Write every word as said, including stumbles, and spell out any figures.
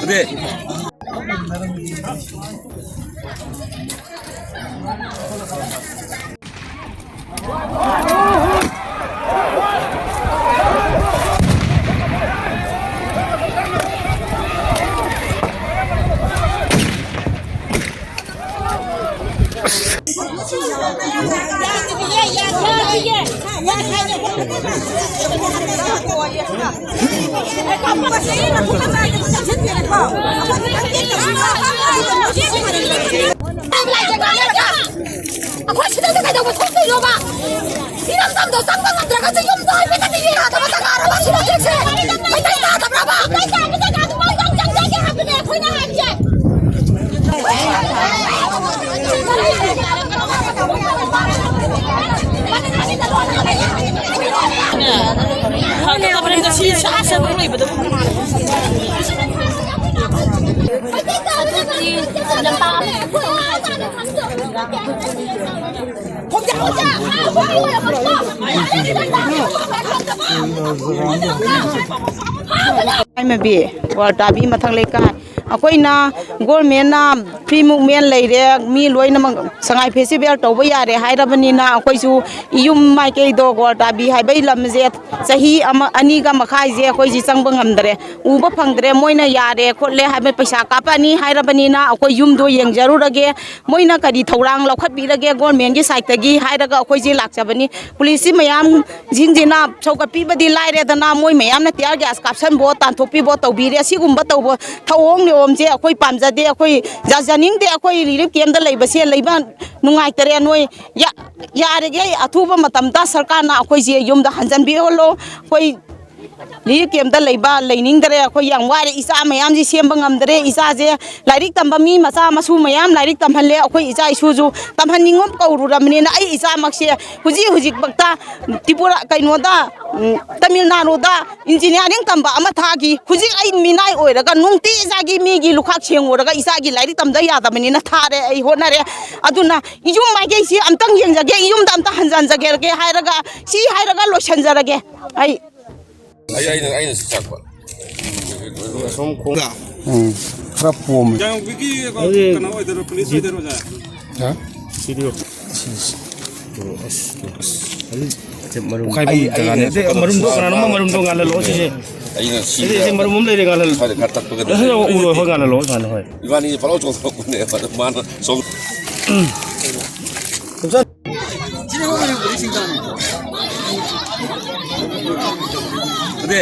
ꯑꯗꯦ꯫ ꯑꯩꯈꯣꯏ ꯁꯤꯗꯩꯗ ꯀꯩꯗꯧꯕ ꯊꯣꯛꯇꯣꯏꯅꯣꯕ? ꯏꯔꯝꯗꯝꯗꯣ ꯆꯪꯕ ꯉꯝꯗ꯭ꯔꯒꯁꯨ ꯌꯨꯝꯗꯣ ꯍꯥꯏꯐꯦꯠꯇꯗꯤ ꯌꯥꯗꯕ ꯖꯒꯥꯔꯕ ꯁꯤꯕꯨ ꯍꯧꯖꯤꯛꯁꯦ? ꯃꯩꯇꯩ ꯇꯥꯗꯕ꯭ꯔꯕ? ꯃꯩꯇꯩ ꯇꯥꯕ ꯖꯒꯥꯗꯨ ꯃꯣꯏ ꯌꯥꯝ ꯆꯪꯖꯒꯦ ꯍꯥꯏꯕꯅꯦ ꯑꯩꯈꯣꯏꯅ ꯍꯥꯏꯁꯦ꯫ ꯐꯒꯗꯕꯅꯤ ꯉꯁꯤ ꯁꯥ ꯁꯟ ꯂꯣꯏꯕꯗꯕꯨ꯫ ꯃꯥꯏꯃꯕꯤ, ꯒ꯭ꯋꯥꯔꯇꯥꯕꯤ ꯃꯊꯛ ꯂꯩꯀꯥꯏ꯫ ꯑꯩꯈꯣꯏꯅ ꯒꯣꯔꯃꯦꯟꯅ ꯐ꯭ꯔꯤ ꯃꯨꯞꯃꯦꯟ ꯂꯩꯔꯦ, ꯃꯤ ꯂꯣꯏꯅꯃꯛ ꯁꯉꯥꯏ ꯐꯦꯁꯇꯤꯚꯦꯜ ꯇꯧꯕ ꯌꯥꯔꯦ ꯍꯥꯏꯔꯕꯅꯤꯅ, ꯑꯩꯈꯣꯏꯁꯨ ꯌꯨꯝ ꯃꯥꯏꯀꯩꯗꯣ, ꯒ꯭ꯋꯥꯔꯇꯥꯕꯤ ꯍꯥꯏꯕꯒꯤ ꯂꯝꯁꯦ ꯆꯍꯤ ꯑꯃ, ꯑꯅꯤꯒ ꯃꯈꯥꯏꯁꯦ ꯑꯩꯈꯣꯏꯁꯤ ꯆꯪꯕ ꯉꯝꯗ꯭ꯔꯦ, ꯎꯕ ꯐꯪꯗ꯭ꯔꯦ꯫ ꯃꯣꯏꯅ ꯌꯥꯔꯦ ꯈꯣꯠꯂꯦ ꯍꯥꯏꯕ, ꯄꯩꯁꯥ ꯀꯥꯞꯄꯛꯑꯅꯤ ꯍꯥꯏꯔꯕꯅꯤꯅ, ꯑꯩꯈꯣꯏ ꯌꯨꯝꯗꯣ ꯌꯦꯡꯖꯔꯨꯔꯒꯦ, ꯃꯣꯏꯅ ꯀꯔꯤ ꯊꯧꯔꯥꯡ ꯂꯧꯈꯠꯄꯤꯔꯒꯦ ꯒꯣꯔꯃꯦꯟꯒꯤ ꯁꯥꯏꯠꯇꯒꯤ ꯍꯥꯏꯔꯒ ꯑꯩꯈꯣꯏꯁꯦ ꯂꯥꯛꯆꯕꯅꯤ꯫ ꯄꯨꯂꯤꯁꯁꯤ ꯃꯌꯥꯝꯁꯤꯡꯁꯤꯅ ꯁꯧꯒꯠꯄꯤꯕꯗꯤ ꯂꯥꯏꯔꯦꯗꯅ, ꯃꯣꯏ ꯃꯌꯥꯝꯅ tear gas ꯀꯥꯞꯁꯟꯕꯣ, ꯇꯥꯟꯊꯣꯛꯄꯤꯕꯣ ꯇꯧꯕꯤꯔꯦ꯫ ꯑꯁꯤꯒꯨꯝꯕ ꯇꯧꯕ ꯊꯧꯑꯣꯡ ꯅꯤꯌꯣꯝꯁꯦ ꯑꯩꯈꯣꯏ ꯄꯥꯝꯖꯗꯦ, ꯑꯩꯈꯣꯏ ꯌꯥꯖꯅꯤꯡꯗꯦ꯫ ꯑꯩꯈꯣꯏ relief camp ꯇ ꯂꯩꯕꯁꯦ ꯂꯩꯕ ꯅꯨꯡꯉꯥꯏꯇꯔꯦ꯫ ꯅꯣꯏ ꯌꯥ-, ꯌꯥꯔꯤꯈꯩ ꯑꯊꯨꯕ ꯃꯇꯝꯗ ꯁꯔꯀꯥꯔꯅ ꯑꯩꯈꯣꯏꯁꯦ ꯌꯨꯝꯗ ꯍꯟꯖꯟꯕꯤꯍꯜꯂꯣ꯫ ꯑꯩꯈꯣꯏ ꯔꯤꯂꯤꯐ ꯀꯦꯝꯞꯇ ꯂꯩꯕ ꯂꯩꯅꯤꯡꯗꯔꯦ꯫ ꯑꯩꯈꯣꯏ ꯌꯥꯝ ꯋꯥꯔꯦ, ꯏꯆꯥ ꯃꯌꯥꯝꯁꯤ ꯁꯦꯝꯕ ꯉꯝꯗꯔꯦ꯫ ꯏꯆꯥꯁꯦ ꯂꯥꯏꯔꯤꯛ ꯇꯝꯕ ꯃꯤ ꯃꯆꯥ ꯃꯁꯨ ꯃꯌꯥꯝ ꯂꯥꯏꯔꯤꯛ ꯇꯝꯍꯜꯂꯦ꯫ ꯑꯩꯈꯣꯏ ꯏꯆꯥ ꯏꯁꯨꯁꯨ ꯇꯝꯍꯟꯅꯤꯡꯉꯨ ꯀꯧꯔꯨꯔꯕꯅꯤꯅ ꯑꯩ ꯏꯆꯥꯃꯛꯁꯦ ꯍꯧꯖꯤꯛ ꯍꯧꯖꯤꯛꯃꯛꯇ ꯇ꯭ꯔꯤꯄꯨꯔꯥ, ꯀꯩꯅꯣꯗ, ꯎꯝ, ꯇꯥꯃꯤꯜ ꯅꯥꯗꯨꯗ ꯏꯟꯖꯤꯅꯤꯌꯥꯔꯤꯡ ꯇꯝꯕ ꯑꯃ ꯊꯥꯈꯤ꯫ ꯍꯧꯖꯤꯛ ꯑꯩ ꯃꯤꯅꯥꯏ ꯑꯣꯏꯔꯒ ꯅꯨꯡꯇꯤ ꯏꯆꯥꯒꯤ ꯃꯤꯒꯤ ꯂꯨꯈꯥꯛ ꯁꯦꯡꯉꯨꯔꯒ ꯏꯆꯥꯒꯤ ꯂꯥꯏꯔꯤꯛ ꯇꯝꯗ ꯌꯥꯗꯕꯅꯤꯅ ꯊꯥꯔꯦ꯫ ꯑꯩ ꯍꯣꯠꯅꯔꯦ꯫ ꯑꯗꯨꯅ ꯌꯨꯝ ꯃꯥꯏꯀꯩꯁꯤ ꯑꯝꯇꯪ ꯌꯦꯡꯖꯒꯦ, ꯌꯨꯝꯗ ꯑꯝꯇ ꯍꯟꯖꯟꯖꯒꯦ ꯍꯥꯏꯔꯒ, ꯁꯤ ꯍꯥꯏꯔꯒ ꯂꯣꯏꯁꯟꯖꯔꯒꯦ꯫ ꯑꯩ ꯑꯩ-, ꯑꯩꯅ, ꯑꯩꯅ ꯁꯤ ꯆꯥꯛꯄ꯫ ꯎꯝ, ꯈꯔ ꯄꯣꯝꯃꯦ꯫ ꯌꯥꯡꯕꯤꯒꯤ ꯀꯩꯅꯣ ꯑꯣꯏꯗꯣꯏꯔꯣ, ꯄꯨꯂꯤꯁ ꯑꯣꯏꯗꯣꯏꯔꯣ, ꯑꯣꯖꯥ? ꯍꯥ? ꯁꯤꯗꯤꯌꯣ꯫ ꯁꯤ, ꯁꯤ꯫ ꯑꯁ, ꯑꯁ꯫ ꯄꯨꯈꯥꯏꯕ ꯑꯩ, ꯑꯩ ꯖꯒꯥꯅꯦ꯫ ꯅꯠꯇꯦ, ꯃꯔꯨꯝꯗꯣ ꯀꯅꯥꯅꯣꯝꯃ ꯃꯔꯨꯝꯗꯣ ꯉꯥꯜꯍꯜꯂꯣ ꯁꯤꯁꯦ꯫ ꯑꯩꯅ ꯁꯤ ꯁꯤꯗꯤ, ꯁꯤ ꯃꯔꯨꯝ ꯑꯃ ꯂꯩꯔꯦ, ꯉꯥꯜꯍꯜꯂꯣ꯫ ꯁ꯭ꯋꯥꯏꯗ ꯈꯔ ꯇꯛꯄꯒ ꯑꯁ, ꯎꯔꯣꯏ ꯍꯣꯏ, ꯉꯥꯜꯍꯜꯂꯣ ꯁꯨꯃꯥꯏꯅ, ꯍꯣꯏ꯫ ꯏꯕꯥꯅꯤ ꯄꯪꯂꯧ ꯆꯣꯡꯊꯣꯛꯄꯅꯦꯕ, ꯑꯗꯣ ꯃꯥꯅ ꯁꯣꯝ-, ꯑꯗꯦ꯫